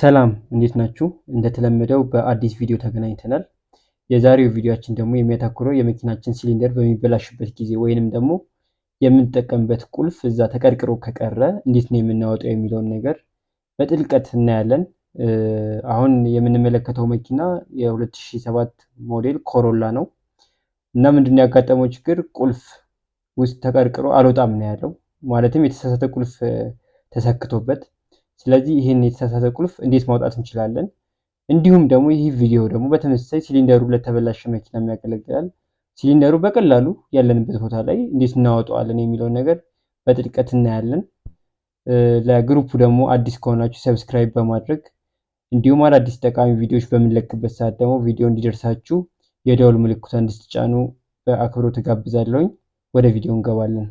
ሰላም እንዴት ናችሁ? እንደተለመደው በአዲስ ቪዲዮ ተገናኝተናል። የዛሬው ቪዲዮአችን ደግሞ የሚያተኩረው የመኪናችን ሲሊንደር በሚበላሽበት ጊዜ ወይንም ደግሞ የምንጠቀምበት ቁልፍ እዛ ተቀርቅሮ ከቀረ እንዴት ነው የምናወጣው የሚለውን ነገር በጥልቀት እናያለን። አሁን የምንመለከተው መኪና የ2007 ሞዴል ኮሮላ ነው እና ምንድነው ያጋጠመው ችግር ቁልፍ ውስጥ ተቀርቅሮ አልወጣም ነው ያለው። ማለትም የተሳሳተ ቁልፍ ተሰክቶበት። ስለዚህ ይህን የተሳሳተ ቁልፍ እንዴት ማውጣት እንችላለን? እንዲሁም ደግሞ ይህ ቪዲዮ ደግሞ በተመሳሳይ ሲሊንደሩ ለተበላሸ መኪና ያገለግላል። ሲሊንደሩ በቀላሉ ያለንበት ቦታ ላይ እንዴት እናወጣዋለን የሚለውን ነገር በጥልቀት እናያለን። ለ group ኡ ደግሞ አዲስ ከሆናችሁ subscribe በማድረግ እንዲሁም አዳዲስ ጠቃሚ ቪዲዮዎች በምንለቅበት ሰዓት ደግሞ ቪዲዮ እንዲደርሳችሁ የደወል ምልክቷን እንድትጫኑ በአክብሮት እጋብዛለሁኝ። ወደ ቪዲዮ እንገባለን።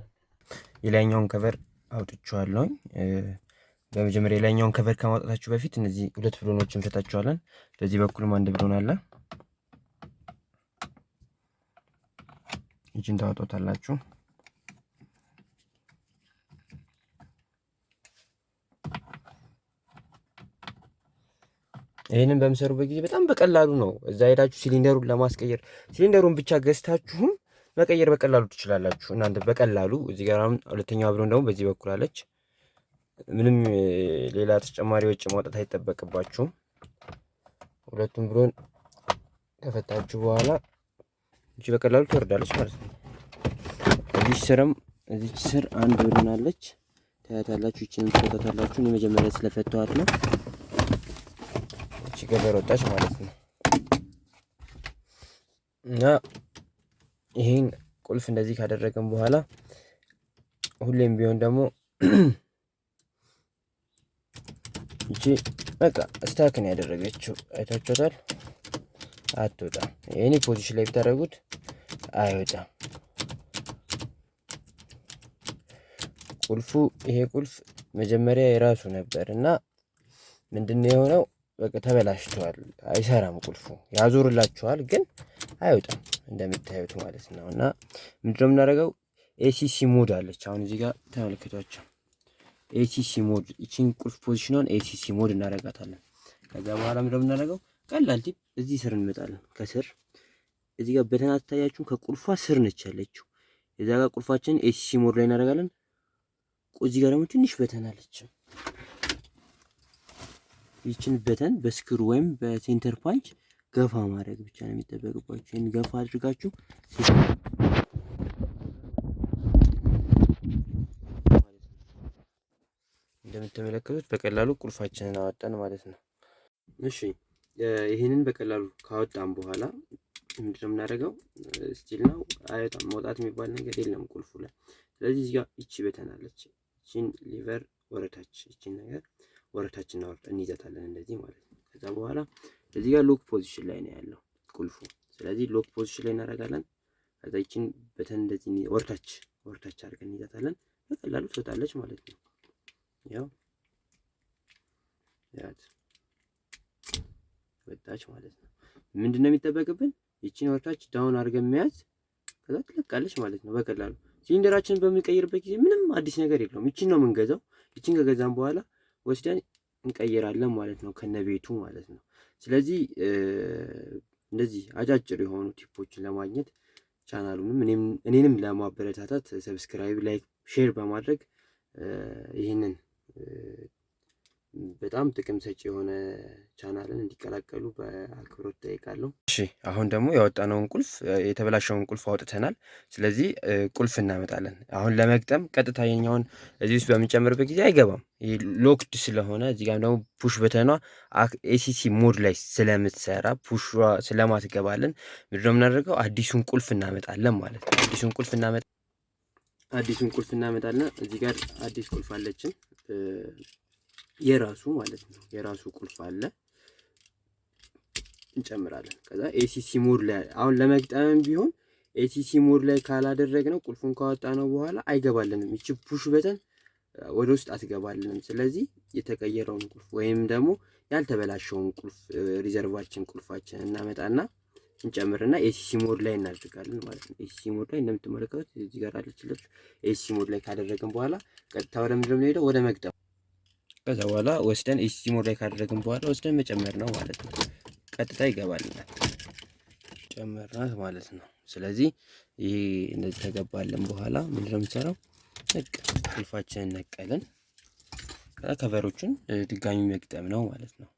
የላይኛውን cover አውጥቼዋለሁኝ። በመጀመሪያ የላይኛውን cover ከማውጣታችሁ በፊት እነዚህ ሁለት ብሎኖች እንፈታቸዋለን። በዚህ በኩልም አንድ ብሎን አለ። ይችን ታወጣታላችሁ። ይህንን በምሰሩበት ጊዜ በጣም በቀላሉ ነው። እዛ ሄዳችሁ ሲሊንደሩን ለማስቀየር ሲሊንደሩን ብቻ ገዝታችሁም መቀየር በቀላሉ ትችላላችሁ። እናንተ በቀላሉ እዚህ ጋር አሁን ሁለተኛው ብሎን ደግሞ በዚህ በኩል አለች። ምንም ሌላ ተጨማሪ ወጪ ማውጣት አይጠበቅባችሁም። ሁለቱም ብሎን ከፈታችሁ በኋላ እቺ በቀላሉ ትወርዳለች ማለት ነው። እዚህ ስርም እዚች ስር አንድ ብሎን አለች ታያታላችሁ። እቺንም ትፈታታላችሁ። እኔ መጀመሪያ ስለፈታኋት ነው። እቺ ገበር ወጣች ማለት ነው። እና ይሄን ቁልፍ እንደዚህ ካደረግን በኋላ ሁሌም ቢሆን ደግሞ እቺ በቃ stuck ነው ያደረገችው፣ አይታችኋታል። አትወጣም። any position ላይ ብታደርጉት አይወጣም። ቁልፉ ይሄ ቁልፍ መጀመሪያ የራሱ ነበር እና ምንድነው የሆነው? በቃ ተበላሽቷል፣ አይሰራም። ቁልፉ ያዞርላችኋል ግን አይወጣም እንደምታዩት ማለት ነው። እና ምንድነው የምናደርገው? ACC mode አለች። አሁን እዚህ ጋር ተመልክቷቸው ACC mode፣ እቺን ቁልፍ position ኗን ACC mode እናደርጋታለን። ከዛ በኋላ ምንድነው የምናደርገው? ቀላል tip፣ እዚህ ስር እንመጣለን። ከስር እዚህ ጋር button አትታያችሁም? ከቁልፏ ስር ነች ያለችው። እዛ ጋር ቁልፋችንን ACC mode ላይ እናደርጋለን። እዚህ ጋር ደግሞ ትንሽ button አለች። ይችን button በ screw ወይም በ center punch ገፋ ማድረግ ብቻ ነው የሚጠበቅባችሁ። ይሄን ገፋ አድርጋችሁ እንደምትመለከቱት በቀላሉ ቁልፋችንን አወጣን ማለት ነው። እሺ ይሄንን በቀላሉ ካወጣን በኋላ ምንድነው የምናደርገው? still ነው አይወጣም፣ መውጣት የሚባል ነገር የለም ቁልፉ ላይ። ስለዚህ እዚህ ጋር እቺ button አለች። እቺን lever ወረታች፣ እቺን ነገር ወረታች እናወርድ እንይዛታለን እንደዚህ ማለት ነው። ከዛ በኋላ እዚህ ጋር lock position ላይ ነው ያለው ቁልፉ። ስለዚህ lock position ላይ እናደርጋለን። ከዛ እቺን button እንደዚህ ወረታች ወረታች አድርገን እንይዛታለን። በቀላሉ ትወጣለች ማለት ነው። ያው ያት ወጣች ማለት ነው። ምንድነው የሚጠበቅብን? ይቺን ወርታች down አድርገን መያዝ፣ ከዛ ትለቃለች ማለት ነው በቀላሉ። ሲሊንደራችንን በምንቀይርበት ጊዜ ምንም አዲስ ነገር የለውም። ይቺን ነው የምንገዛው። ይቺን ከገዛን በኋላ ወስደን እንቀይራለን ማለት ነው ከነቤቱ ማለት ነው። ስለዚህ እንደዚህ አጫጭር የሆኑ tip ኦችን ለማግኘት ቻናሉንም እኔንም ለማበረታታት subscribe፣ like፣ share በማድረግ ይህንን በጣም ጥቅም ሰጪ የሆነ ቻናልን እንዲቀላቀሉ በአክብሮት እጠይቃለሁ። እሺ አሁን ደግሞ ያወጣነውን ቁልፍ የተበላሸውን ቁልፍ አውጥተናል። ስለዚህ ቁልፍ እናመጣለን። አሁን ለመግጠም ቀጥታ የኛውን እዚህ ውስጥ በምንጨምርበት ጊዜ አይገባም። ይሄ locked ስለሆነ እዚህ ጋርም ደግሞ push button ኗ ACC mode ላይ ስለምትሰራ push ስለማትገባልን ምንድነው የምናደርገው? አዲሱን ቁልፍ እናመጣለን ማለት ነው። አዲሱን ቁልፍ እናመጣለን። እዚህ ጋር አዲስ ቁልፍ አለችን የራሱ ማለት ነው። የራሱ ቁልፍ አለ እንጨምራለን። ከዛ ACC mode ላይ አሁን ለመግጠምም ቢሆን ACC mode ላይ ካላደረግነው ቁልፉን ካወጣነው በኋላ አይገባልንም። ይቺ push button ወደ ውስጥ አትገባልንም። ስለዚህ የተቀየረውን ቁልፍ ወይም ደግሞ ያልተበላሸውን ቁልፍ reserve ኣችን ቁልፋችን እናመጣና እንጨምርና ACC mode ላይ እናደርጋለን ማለት ነው። ACC mode ላይ እንደምትመለከቱት እዚህ ጋር አለችላችሁ። ACC mode ላይ ካደረግን በኋላ ቀጥታ ወደ ምንድነው የምንሄደው? ወደ መግጠም። ከዛ በኋላ ወስደን ECT mode ላይ ካደረግን በኋላ ወስደን መጨመር ነው ማለት ነው። ቀጥታ ይገባልናል። ጨመርናት ማለት ነው። ስለዚህ ይሄ እንደዚህ ተገባልን በኋላ ምንድነው የምንሰራው? በቃ ቁልፋችንን ነቀልን። ከዛ cover ኦቹን ድጋሚ መግጠም ነው ማለት ነው።